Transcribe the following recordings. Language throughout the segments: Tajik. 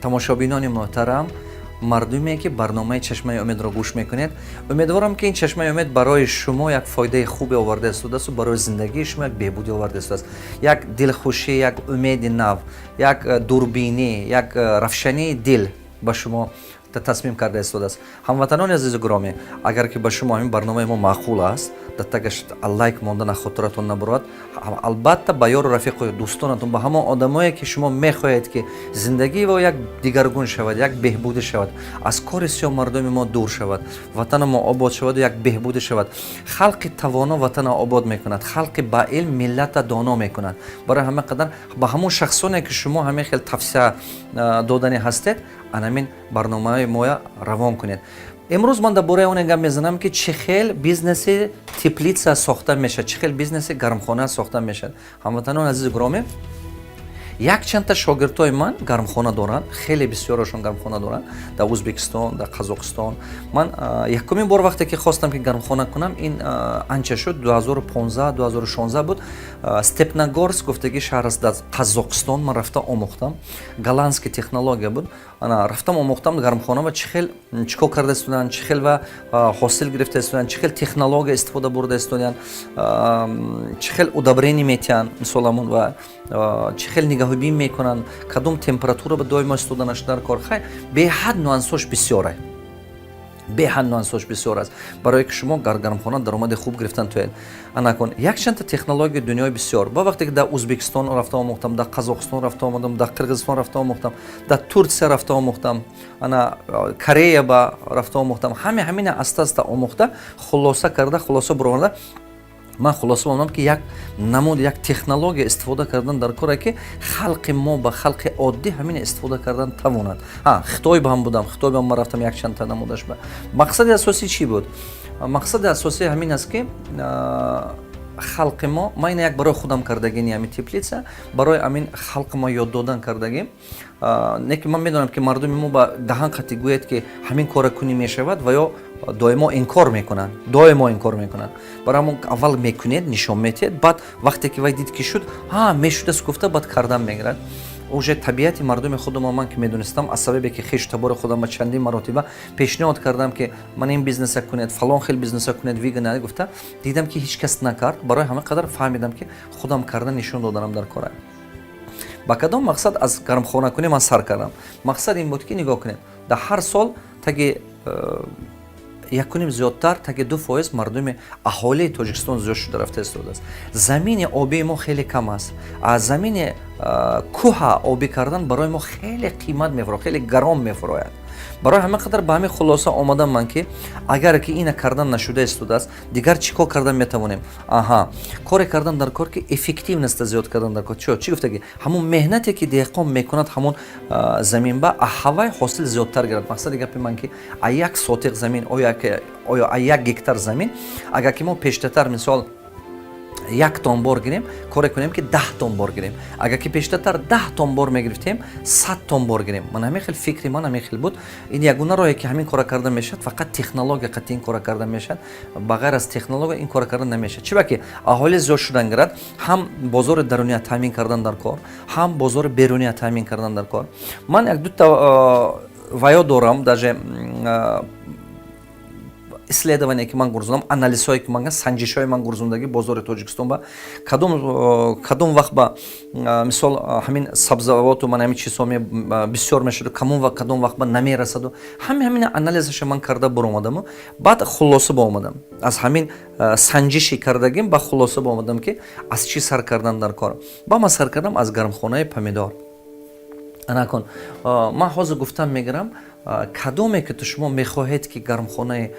Тамошобинони муҳтарам, мардуме ки барномаи «Чашмаи умедро» гӯш мекунед, умедворам, ки ин «Чашмаи умед» барои шумо як фоидаи хубе оварда истодааст, барои зиндагии шумо як беҳбудӣ оварда истодааст, як дилхушӣ, як умеди нав, як дурбинӣ, як равшании дил ба шумо тасмим карда истодааст. Ҳамватанони азизу гиромӣ, агар ки ба шумо ҳамин барномаи мо маъқул аст, дар тагаш лайк мондана хотиратон набурад. Албатта, ба ёру рафиқу дӯстонатон, ба ҳамон одамое ки шумо мехоҳед, ки зиндагии во як дигаргун шавад, як беҳбудӣ шавад, аз кори сиёҳ мардуми мо дур шавад, ватани мо обод шаваду як беҳбудӣ шавад. Халқи тавоно ватана обод мекунад, халқи ба илм миллата доно мекунад. Барои ҳама қадар ба ҳамон шахсоне ки шумо ҳамин хел тавсия доданӣ ҳастед, анамин барномаи моя равон кунед. Имрӯз ман дар бораи оне гап мезанам, ки чӣ хел бизнеси теплица сохта мешавад, чӣ хел бизнеси гармхона сохта мешавад. Ҳамватанони азизи гиромӣ, якчандта шогирдҳои ман гармхона доранд, хеле бисёрашон гармхона доранд дар Ӯзбекистон, дар Қазоқистон. Ман якумин бор вақте ки хостам, ки гармхона кунам, ин анча шуд, 2015, 2016 буд. Степногорск гуфтаги шаҳр аст дар Қазоқистон. Ман рафта омӯхтам, голландский технология буд. Ана рафтам, омӯхтам гармхона ва чӣ хел, чӣ кор карда истоданд, чӣ хел ва ҳосил гирифта истоданд, чӣ хел технология истифода бурда истоданд, чӣ хел удобрение метиҳанд, мисоламон, ва чӣ хел нигаҳбин мекунанд, кадом температура ба доимо истоданаш дар кор. Хай, беҳад нюансош бисёре, беҳад нюансош бисёр аст, барое ки шумо дар гармхона даромади хуб гирифтан тоед. Анакун якчандта технологияи дунёи бисёр ба вақте ки дар Ӯзбекистон рафта омӯхтам, дар Қазоқистон рафта омадам, дар Қирғизистон рафта омӯхтам, дар Турсия рафта омӯхтам, ана Корея ба рафта омӯхтам. Ҳаме ҳамина аста аста омӯхта, хулоса карда, хулоса буроварда, ман хулоса омадам, ки як намуд, як технология истифода кардан дар коре, ки халқи мо ба халқи оддӣ ҳамин истифода кардан тавонад. Ҳа, Хитой ба ҳам будам, Хитой ба ман рафтам, якчандта намудаш ба. Мақсади асосӣ чӣ буд? Мақсади асосӣ ҳамин аст, ки халқи мо, ман ина як барои худам кардагини, ҳамин теплица барои ҳамин халқи мо ёд додан кардагим. Не ки ман медонам, ки мардуми мо ба даҳан қатӣ гӯяд, ки ҳамин кора кунӣ мешавад, ва ё доимо инкор мекунанд, доимо инкор мекунанд. Барои ҳамон аввал мекунед, нишон метиҳед, баъд вақте ки вай дид, ки шуд, ҳа, мешудааст гуфта, баъд кардан мегирад. Уже табиати мардуми худумо ман ки медонистам, аз сабабе ки хешу табори худам ба чандин маротиба пешниҳод кардам, ки ман ин бизнеса кунед, фалон хел бизнеса кунед, вигана гуфта, дидам, ки ҳеҷ кас накард. Барои ҳама қадар фаҳмидам, ки худам карда нишон доданам дар кора. Ба кадом мақсад аз гармхонакунӣ ман сар кардам? Мақсад ин буд, ки нигоҳ кунед, дар ҳар сол таги 1,5 зиёдтар, таги 2% мардуми аҳолии Тоҷикистон зиёд шуда рафта истодааст. Замини обии мо хеле кам аст, а замини кӯҳа обӣ кардан барои мо хеле қимат мефурояд, хеле гарон мефурояд. Барои ҳама қадар ба ҳамин хулоса омадам ман, ки агар ки ина кардан нашуда истодааст, дигар чӣ кор кардан метавонем? Аҳа, коре кардан дар кор, ки эффективность а зиёд кардан дар кор. Чӣ гуфтаги? Ҳамон меҳнате ки деҳқон мекунад, ҳамон замин ба аҳавай ҳосил зиёдтар гирад. Мақсади гапи ман, ки а як сотиқ замин оё а 1 гектар замин, агар ки мо пештатар, мисол, 1 тон бор гирем, коре кунем, ки 10 тон бор гирем. Агар ки пештатар 10 тон бор мегирифтем, 100 тон бор гирем. Ман ҳамин хел фикри ман ҳамин хел буд. Ин ягона роҳе ки ҳамин кора карда мешавад, фақат технология қатъи ин кора карда мешавад. Ба ғайр аз технология ин кора карда намешавад. Чӣ ба ки аҳолӣ зиёд шудан гирад, ҳам бозори даруния таъмин кардан дар кор, ҳам бозори беруния таъмин кардан дар кор. Ман як дута ваё дорам, даже исследование, ки ман гурзондам, анализҳое ки ман, санҷишҳои ман гурзондагӣ бозори Тоҷикистон ба кадом вақт ба, мисол, ҳамин сабзавоту ман ҳамин чизҳо бисёр мешуду, камон ва кадом вақт ба намерасаду, ҳамин анализаша ман карда буромадаму баъд хулоса ба омадам. Аз ҳамин санҷиши кардагим ба хулоса ба омадам, ки аз чӣ сар кардан дар кор. Ба ман сар кардам аз гармхонаи помидор. Анакун ман ҳозир гуфтам мегирам, кадоме ки ту шумо мехоҳед, ки гармхонаи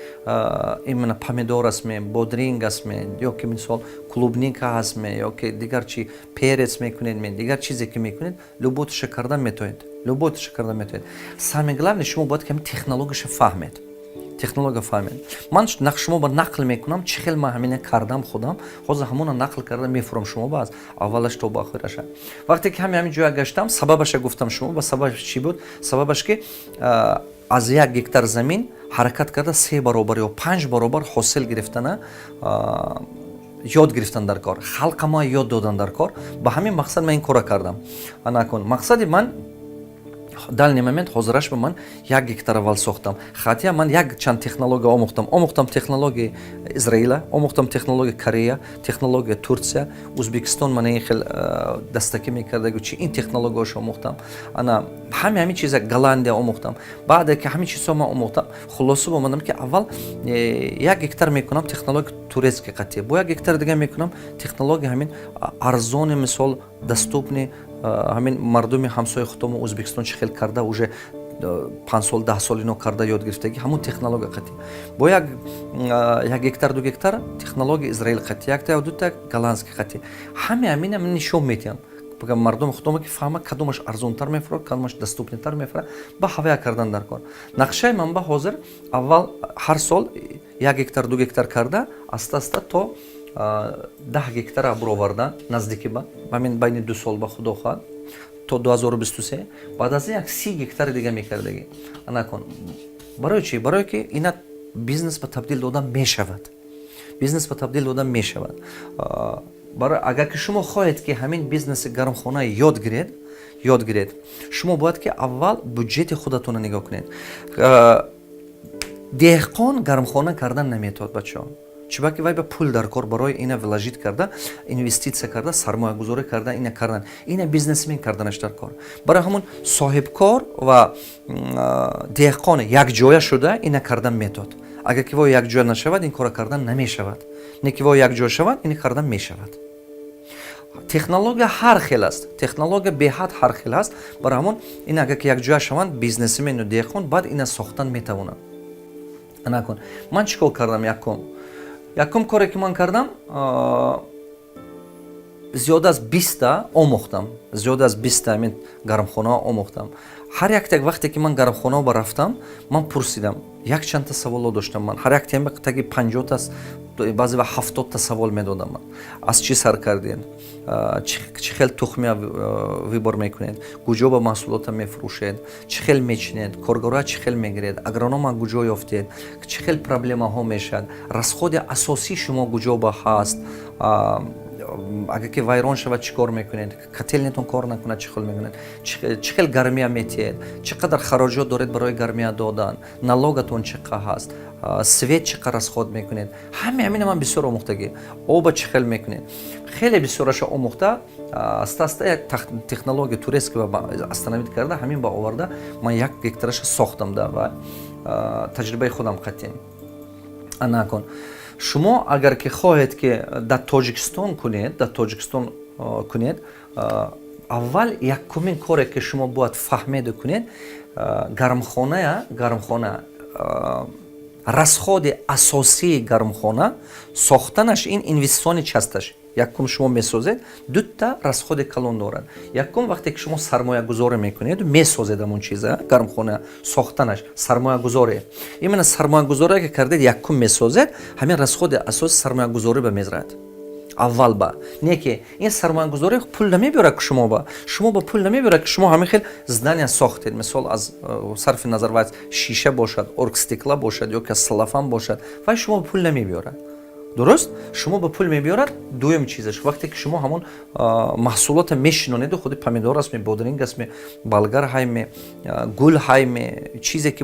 именно помидор астме, бодринг астме, ё ки, мисол, клубника ҳастме, ё ки дигар чи, перец мекунедме, дигар чизе ки мекунед, любой тиша кардан метавонед, любой тиша кардан метавонед. Самое главное, шумо бояд ки ҳамин технологияша фаҳмед, технология фаҳмед. Ман шумо ба нақл мекунам, чӣ хел ман ҳамина кардам худам. Ҳозир ҳамона нақл карда мефурам шумо ба, аз аввалаш то ба охираша. Вақте ки ҳами ҳамин ҷоя гаштам, сабабаша гуфтам шумо ба. Сабабаш чӣ буд? Сабабаш, ки аз 1 гектар замин ҳаракат карда се баробар ё панҷ баробар ҳосил гирифтана ёд гирифтан дар кор, халқа ма ёд додан дар кор. Ба ҳамин мақсад ман ин кора кардам. Анакун мақсади ман Данный момент, ҳозираш ба ман 1 гектар аввал сохтам. Хотя ман як чанд технология омӯхтам. Омӯхтам технологияи Израила, омӯхтам технологияи Корея, технологияи Турсия, Узбекистон. Мана ин хел дастакӣ мекардагу чи, ин технологияшо омӯхтам. Ана ҳами чиза Голландия омӯхтам. Баъде ки ҳамин чизҳо ман омӯхтам, хулоса омадам, ки аввал 1 гектар мекунам технология турецкий қатъия, бо 1 гектар дига мекунам технология ҳамин арзони, мисол, доступный, ҳамин мардуми ҳамсояи худомо Ӯзбекистон чӣ хел карда, уже 5 сол, 10 сол ино карда ёд гирифтагӣ, ҳамун технология қатӣ, бо 1 гектар, 2 гектар технология Израил қатӣ, якта дута голландский қатӣ. Ҳаме ҳамина нишон медиҳам мардуми худомо, ки фаҳма, кадомаш арзонтар мефурад, кадомаш доступный тар мефурад. Ба ҳавая кардан дар кор. Нақшаи ман ба ҳозир аввал ҳар сол 1 гектар, 2 гектар карда, аста аста то 10 гектара буровардан наздики ба ҳамин байни 2 сол ба, худо хоҳад, то 2023. Баъд аз ин як 30 гектари дига мекардагӣ. Анакун барои чӣ? Барое ки ина бизнес ба табдил дода мешавад, бизнес ба табдил дода мешавад. Барои агар ки шумо хоҳед, ки ҳамин бизнеси гармхона ёд гиред, ёд гиред, шумо бояд ки аввал бюджети худатонро нигоҳ кунед. Деҳқон гармхона кардан наметавад, бачаҳо. Чунки вай ба пул дар кор, барои ина вложить карда, инвеститсия карда, сармоягузорӣ карда, ина кардан, ина бизнесмен карданаш дар кор. Барои ҳамон соҳибкор ва деҳқон якҷоя шуда ина кардан метавад. Агар ки вой якҷоя нашавад, ин кора кардан намешавад. Не ки вой якҷоя шавад, ин кардан мешавад. Технология ҳар хел аст, технология беҳад ҳар хел аст. Барои ҳамон ин агар ки якҷоя шаванд бизнесмену деҳқон, баъд ина сохтан метавонанд. Анакун ман чӣ кор кардам? Якум коре ки ман кардам, зиёда аз 20-та омӯхтам, зиёда аз 20-та ҳамин гармхонаҳо омӯхтам. Ҳар якта, вақте ки ман гармхонаҳо ба рафтам, ман пурсидам, якчандта саволҳо доштам. Ман ҳар яктаам таги 50-та, баъзе вақт 70-та савол медодам. Ман: аз чӣ сар кардед, чӣ хел тухмия выбор мекунед, куҷо ба маҳсулота мефурӯшед, чӣ хел мечинед, коргароа чӣ хел мегиред, агронома куҷо ёфтед, чӣ хел проблемаҳо мешавад, расходи асосии шумо куҷо ба ҳаст, агар ки вайрон шавад, чӣ кор мекунед, котельный тон кор накунад, чӣ хел мекунед, чӣ хел гармия метиҳед, чӣ қадар хароҷот доред барои гармия додан, налог атон чӣ қа ҳаст, свет чӣ қадар расход мекунед. Ҳаме ҳамина ман бисёр омӯхтагӣ. Оба чӣ хел мекунед, хеле бисёраша омӯхта, аста аста як технология турецкий остановить карда, ҳамин ба оварда, ман 1 гектараша сохтам да ва таҷрибаи худам қатъем. Анакун шумо агар ки хоҳед, ки дар Тоҷикистон кунед, дар Тоҷикистон кунед, аввал якумин коре ки шумо бояд фаҳмеду кунед, гармхоная, гармхона, расходи асосии гармхона сохтанаш ин инвестиционный часть аш. Якум, шумо месозед, дута расходи калон дорад. Якум, вақте ки шумо сармоягузорӣ мекунед, месозед, ҳамон чиза, гармхона сохтанаш сармоягузорӣ, именно сармоягузорие ки кардед, якум месозед, ҳамин расходи асоси сармоягузорӣ ба мезрад аввал ба. Не ки ин сармоягузорӣ пул намебиёрад, ки шумо ба пул намебиёрад, ки шумо ҳамин хел здания сохтед, мисол, аз сарфи назар вай шиша бошад, оргстекла бошад ё ки аз целлофан бошад, вай шумо ба пул намебиёрад. Дуруст, шумо ба пул мебиёрад дуюм чизаш, вақте ки шумо ҳамон маҳсулота мешинонеду, худи помидор аст ме, бодринг аст ме, болгар ҳайме, гул ҳайме, чизе ки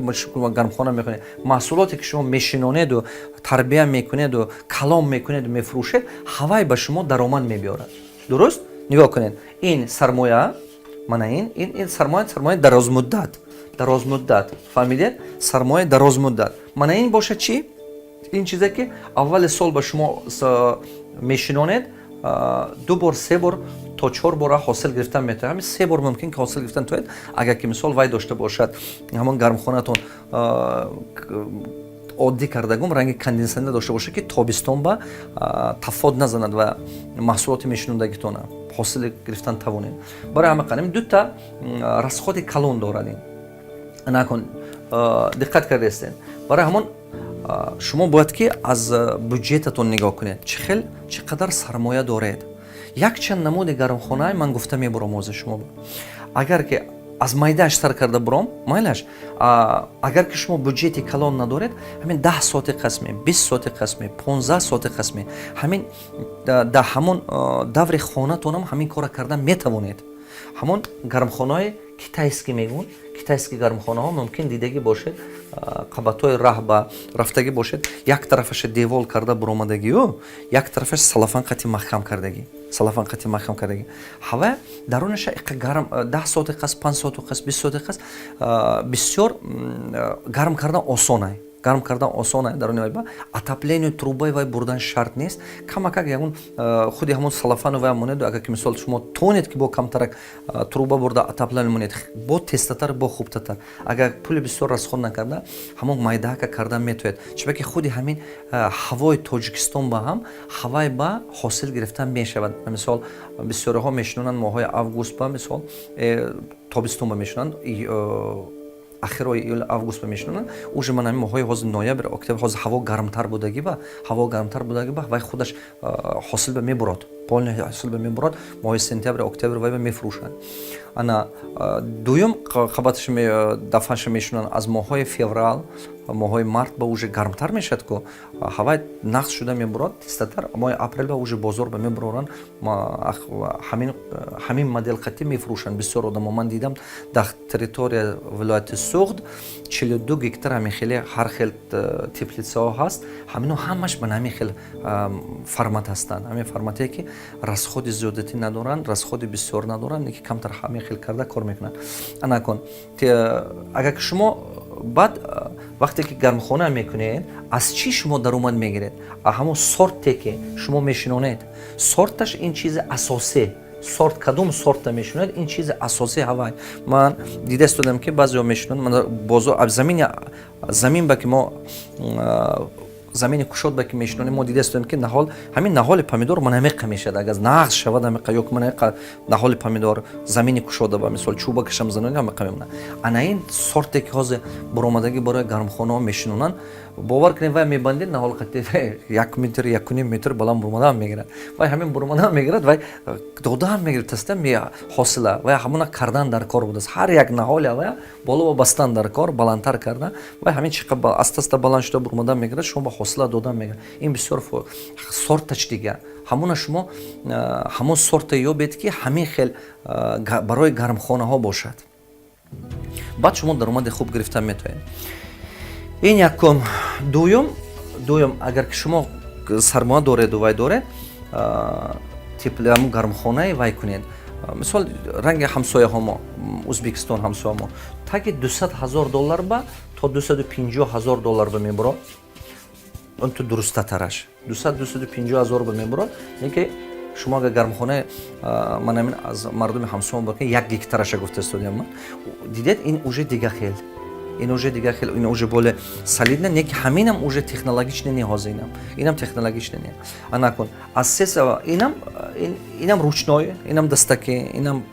гармхона мекунед, маҳсулоте ки шумо мешинонеду, тарбия мекунеду, калом мекунеду, мефурӯшед, ҳавай ба шумо даромад мебиёрад. Дуруст, нигоҳ кунед, ин сармоя, мана ин сармоя, сармояи дарозмуддат, дарозмуддат, фаҳмидед? Сармояи дарозмуддат. Мана ин бошад чӣ? Ин чизе ки аввали сол ба шумо мешинонед, ду бор, се бор то чор бора ҳосил гирифтан метавонад. Ҳамин се бор мумкин ки ҳосил гирифтан тоед, агар ки, мисол, вай дошта бошад, ҳамон гармхонатон оддӣ кардагум ранги кондитсионер дошта бошад, ки тобистон ба тафод назанад ва маҳсулоти мешинондагитона ҳосил гирифтан тавонед. Барои ҳама қадам дута расходи калон дорад ин. Накун, диққат кардаистед? Барои ҳамон шумо бояд ки аз бюджетатон нигоҳ кунед, чӣ хел, чӣ қадар сармоя доред. Якчанд намуди гармхонаи ман гуфта мебурам ҳозир шумо. Агар ки аз майдааш сар карда буром, майлаш. Агар ки шумо бюджети калон надоред, ҳамин 10 сотих қасме, 20 сотих қасме, 15 сотих қасме, ҳамин дар ҳамон даври хонатонам ҳамин кора карда метавонед. Ҳамон гармхонаҳои китайский мегӯн. Китайский гармхонаҳо мумкин дидагӣ бошед, қабатҳои раҳ ба рафтагӣ бошед, як тарафаша девол карда буромадагию, як тарафаш салафан қати маҳкам кардагӣ, салафан қати маҳкам кардагӣ. Ҳава дарунаша иқа гарм, 10 соати қас, 5 соату қас, 20 соати қас бисёр гарм кардан осонай, гарм кардан осон. Даруни вай ба отопление трубаи вай бурдан шарт нест. Камакак ягон худи ҳамон салафану вай монеду, агар ки, мисол, шумо тонед, ки бо камтарак труба бурда отопление монед, бо тезтатар, бо хубтатар. Агар пули бисёр расход накарда, ҳамон майдаака кардан метавонед, чунки худи ҳамин ҳавои Тоҷикистон ба ҳам ҳавай ба ҳосил гирифтан мешавад. Мисол, бисёриҳо мешинонанд моҳҳои август ба, мисол, тобистон ба мешинонанд, ахирои июл, август ба мешинонанд. Уже ман ҳамин моҳҳои ҳозир, ноябр, октябр, ҳозир ҳаво гармтар будагӣ ба, ҳаво гармтар будагӣ ба, вай худаш ҳосил ба мебурод, полный ҳосил ба мебурод. Моҳи сентябр, октябр вай ба мефурӯшанд. Ана дуюм қабаташ дафъаша мешинонанд аз моҳҳои феврал, моҳҳои март ба уже гармтар мешавад ку, ҳавай нақс шуда мебурод тезтатар. Моҳи апрел ба уже бозор ба мебуроранд, ҳамин модел қатӣ мефурӯшанд. Бисёр одамо ман дидам, дар территория вилояти Суғд 42 гектар ҳамин хеле ҳар хел теплицаҳо ҳаст. Ҳамино ҳамаш ба ҳамин хел формат ҳастанд, ҳамин формате, ки расходи зиёдатӣ надоранд, расходи бисёр надоранд, ки камтар ҳамин хел карда кор мекунанд. Анакун, агар ки шумо баъд вақте ки гармхона мекунед, аз чӣ шумо даромад мегиред? Ҳамон сорте, ки шумо мешинонед, сорташ ин чизи асосӣ. Сорт, кадом сорта мешинонед, ин чизи асосӣ. Ҳавай ман дида истодам, ки баъзеҳо мешинонанд бозор замин ба ки мо замини кушод ба ки мешинонем, мо дида истодем, ки наҳол, ҳамин наҳоли помидор ман ҳамиқа мешавад. Агар нағз шавад, ҳамиқа, ё ман ҳамиқа наҳоли помидор замини кушода ба, мисол, чӯба кашам занонӣ, ҳамиқа мемонад. Ана ин сорте, ки ҳозир буромадагӣ барои гармхонаҳо мешинонанд, бовар кунед, вай мебандед наҳол қати 1 метр, 1,5 метр баланд бурумадаам мегирад. Вай ҳамин бурумадаам мегирад, вай додаам мегирад таста ҳосила. Вай ҳамона кардан дар кор будааст. Ҳар як наҳоли вай боло бастан дар кор, баландтар кардан. Вай ҳамин чи аста аста баланд шуда бурумадан мегирад, шумо ба ҳосила додан мегирад. Ин бисёр сортач дига. Ҳамона шумо ҳамон сорта ёбед, ки ҳамин хел барои гармхонаҳо бошад, баъд шумо даромади хуб гирифтан метавонед. Ин якум. Дуюм, агар ки шумо сармоя дореду вай доред, типли гармхонаи вай кунед, мисол, ранги ҳамсояҳо мо, Ӯзбекистон ҳамсоя мо, таги 200 000 доллар ба то 250 000 доллар ба мебурод. Он ту дурустатараш 200, 250 ҳазор ба мебурод. Ки шумо агар гармхонаи ман ҳамин аз мардуми ҳамсоя бо 1 гектараша гуфта истодиам ман, дидед, ин уже дига хел, ин уже дига хел, ин уже более солидно. Не ки ҳаминам уже технологичный не, ҳозир инам технологичный не. Анакун аз се инам ручной, инам дастаки, инам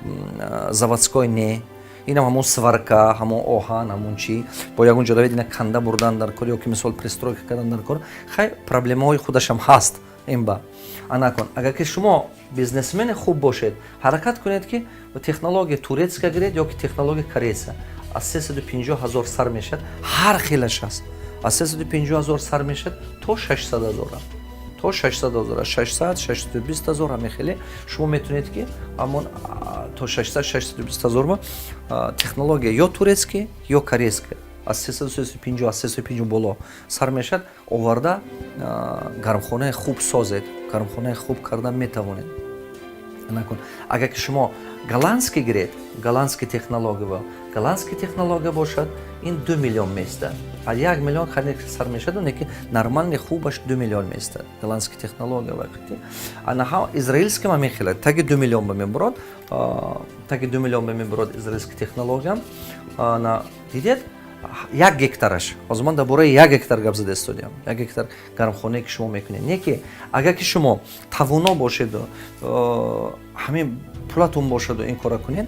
заводской не, инам ҳамон сварка, ҳамон оҳан, ҳамон чӣ бо ягон ҷо равед, ина канда бурдан дар кор ё ки, мисол, пристройка кардан дар кор. Хай, проблемаҳои худашам ҳаст ин ба. Анакун, агар ки шумо бизнесмени хуб бошед, ҳаракат кунед, ки технология турецкая гиред ё ки технология корейца. Аз 350 000 сар мешавад, ҳар хелаш аст, аз 350 000 сар мешавад то 600 000, то 600 000, 600, 620 000. Ҳамин хеле шумо метавонед, ки ҳамон то 600, 620 000 ба технология ё турецкий, ё корейская, аз 350, аз 350 боло сар мешавад, оварда гармхонаи хуб созед, гармхонаи хуб кардан метавонед. Накун, агар ки шумо голландский гиред, голландский технология, голландский технология бошад, ин 2 миллион меистад. Аз 1 миллион хеле сар мешавад, не ки нормальный хубаш 2 миллион меистад, голландский технология. Вақти анаҳа израильский ма мехелад, таги 2 миллион ба мебурод, таги 2 миллион ба мебурод израильский технология. На дидед, 1 гектараш, ҳозир ман дар бораи 1 гектар гап зада истодиам, 1 гектар гармхонае, ки шумо мекунед. Не ки агар ки шумо тавоно бошеду ҳамин пулатон бошаду ин кора кунед,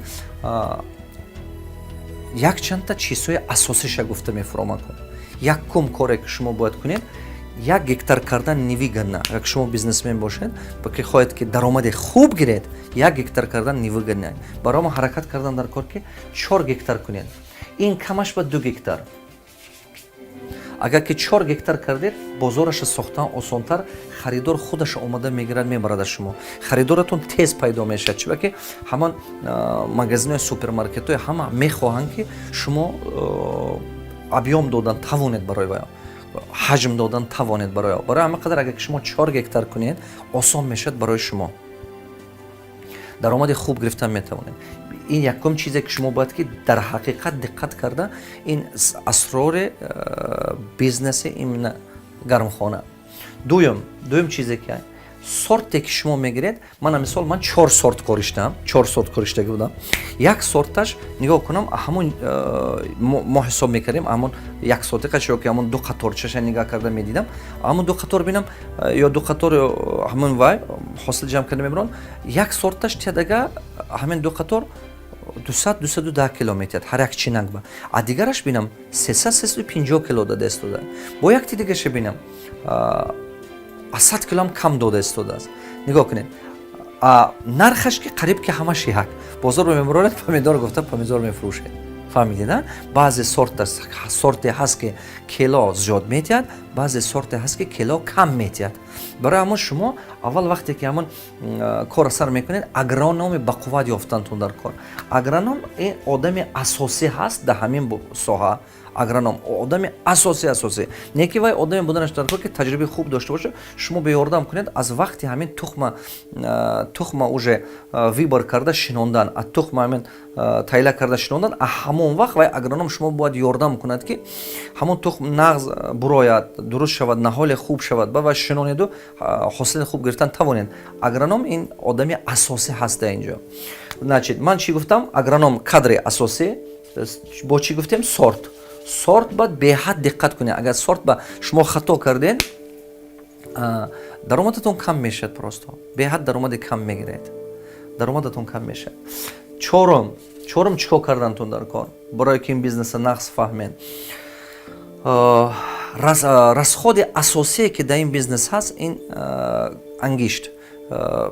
якчандта чизҳои асосиша гуфта мефуромад. Кун, якум коре, ки шумо бояд кунед, 1 гектар кардан невыгодно. Агар шумо бизнесмен бошед ва ки хоҳед, ки даромади хуб гиред, 1 гектар кардан невыгодно. Барои мо ҳаракат кардан дар кор, ки 4 гектар кунед, ин камаш ба 2 гектар. Агар ки 4 гектар кардед, бозораша сохтан осонтар, харидор худаш омада мегирад, мебарад аз шумо. Харидоратон тез пайдо мешавад, чиба ки ҳамон магазинҳои, супермаркетҳои ҳама мехоҳанд, ки шумо объём додан тавонед барои вай, ҳаҷм додан тавонед барои. Барои ҳама қадар, агар ки шумо 4 гектар кунед, осон мешавад барои шумо, даромади хуб гирифтан метавонед. Ин якум чизе, ки шумо бояд ки дар ҳақиқат диққат карда, ин асрори бизнеси именно гармхона. Дуюм чизе ки сорте, ки шумо мегиред. Мана, мисол, ман чор сорт кориштам, чор сорт кориштагӣ будам. Як сорташ, нигоҳ кунам, ҳамон мо ҳисоб мекардем, ҳамон як сотиқаш ё ки ҳамон ду қаторчаша нигаҳ карда медидам, ҳамон ду қатор бинам ё ду қатор ҳамон вай ҳосил ҷамъ карда мебарон. Як сорташ тиядага ҳамин ду қатор 200, 210 кило метиҳад ҳар як чинак ба, а дигараш бинам 300, 350 кило дада истода. Бо якти дигаша бинам, аз 100 килоам кам дода истодааст. Нигоҳ кунед, нархаш ки қариб ки ҳамаш як. Бозор мебароред, помидор гуфта помидор мефурӯшед. Фаҳмидед, а? Баъзе сорте ҳаст, ки кило зиёд метиҳад, баъзе сорте ҳаст, ки кило кам метиҳад. Барои ҳамон шумо аввал, вақте ки ҳамон корро сар мекунед, агрономи бақувват ёфтантун дар кор. Агроном ин одами асосӣ ҳаст дар ҳамин соҳа. Агроном одами асосӣ не ки вай одаме буданаш дар кор, ки таҷрибаи хуб дошта бошад, шумо беёрдам кунед аз вақти ҳамин тухма уже выбор карда шинондан, аз тухма ҳамин тайла карда шинондан, а ҳамон вақт вай агроном шумо бояд ёрдам кунад, ки ҳамон тухм нағз бурояд, дуруст шавад, наҳоле хуб шавад, ба вай шинонеду ҳосили хуб гирифтан тавонед. Агроном ин одами асосӣ ҳаст дар инҷо. Значит, ман чӣ гуфтам? Агроном кадри асосӣ. Бо чӣ гуфтем? Сорт. Сорт бояд беҳад диққат кунед. Агар сорт ба шумо хато кардед, даромадатон кам мешавад, просто беҳад даромади кам мегиред, даромадатон кам мешавад. Чорум, чӣ кор кардантон дар кор, барое ки ин бизнеса нағз фаҳмед? Расходи асосие, ки дар ин бизнес ҳаст, ин ангишт.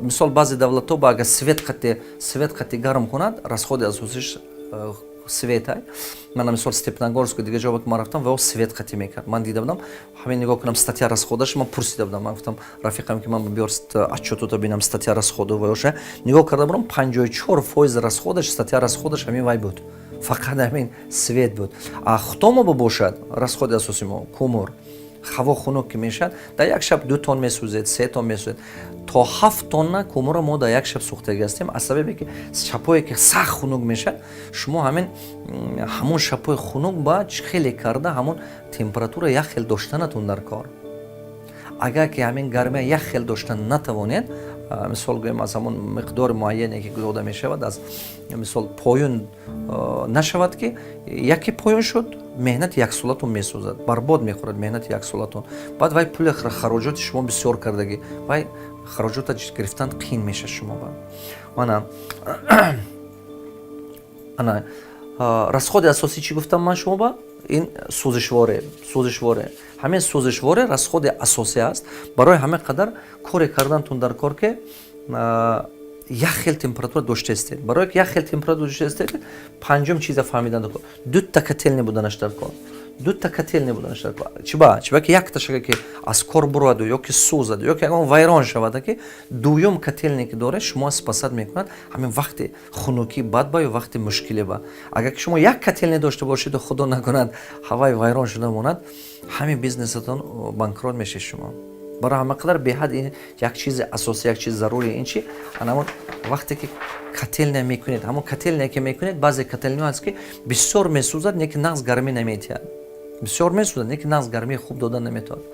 Мисол, баъзе давлатҳо ба агар свет қати гарм кунад, расходи асосиш светай. Мана, мисол, Степногорску, дига ҷо ки ман рафтам, ва свет қатӣ мекард. Ман дида будам ҳамин, нигоҳ кунам статья расходаш. Ман пурсида будам, ман гуфтам рафиқам, ки ман биёр отчётото бинам, статья расходу ваёша. Нигоҳ карда будам, 54% расходаш, статья расходаш ҳамин вай буд, фақат ҳамин свет буд. А хутомо бошад, расходи асоси мо кумур. Ҳаво хунук ки мешавад, дар як шаб 2 тонн месӯзед, 3 тонн месӯзед, то 7 тонна кумура мо дар як шаб сӯхтагӣ ҳастем. Аз сабабе ки шабҳое ки сахт хунук мешавад, шумо ҳамон шабҳои хунук ба хеле карда ҳамон температура як хел доштанатон дар кор. Агар ки ҳамин гармия як хел доштан натавонед, мисол гӯем, аз ҳамон миқдори муайяне, ки дода мешавад, аз мисол поён нашавад, ки яке поён шуд, меҳнати яксолатон месӯзад, барбод мехӯрад меҳнати яксолатон. Баъд вай пули хароҷоти шумо бисёр кардагӣ, вай хароҷота гирифтан қиин мешавад шумо ба. Мана, ана расходи асосӣ чӣ гуфтам ман шумо ба? Ин сӯзишворе. Ҳамин сӯзишворе расходи асосӣ аст. Барои ҳамин қадар коре кардантун дар кор, ки як хел температура доштаистед. Барое ки як хел температура доштаистед, панҷум чиза фаҳмидан дар кор: дутта котельный буданаш дар кор. Дутта котельный буданаш дар кор. Чиба ки якташага ки аз кор бурояду ё ки сӯзад, ё ки ягон вайрон шавад, ки дуюм котельный ки доред, шумо спасать мекунад ҳамин вақти хунукӣ бад ба ё вақти мушкиле ба. Агар ки шумо як котельный дошта бошеду, худо накунад, ҳаваи вайрон шуда монад, ҳамин бизнесатон банкрот мешед шумо. Барои ҳама қадар беҳад ин як чизи асосӣ, як чизи зарури. Ин чи? Анамон вақте ки котельная мекунед, ҳамон котельная ки мекунед, баъзе котельниҳо ҳаст, ки бисёр месӯзад, не ки нағз гармӣ наметиҳад. Бисёр месӯзад, не ки нағз гармии хуб дода наметавонад.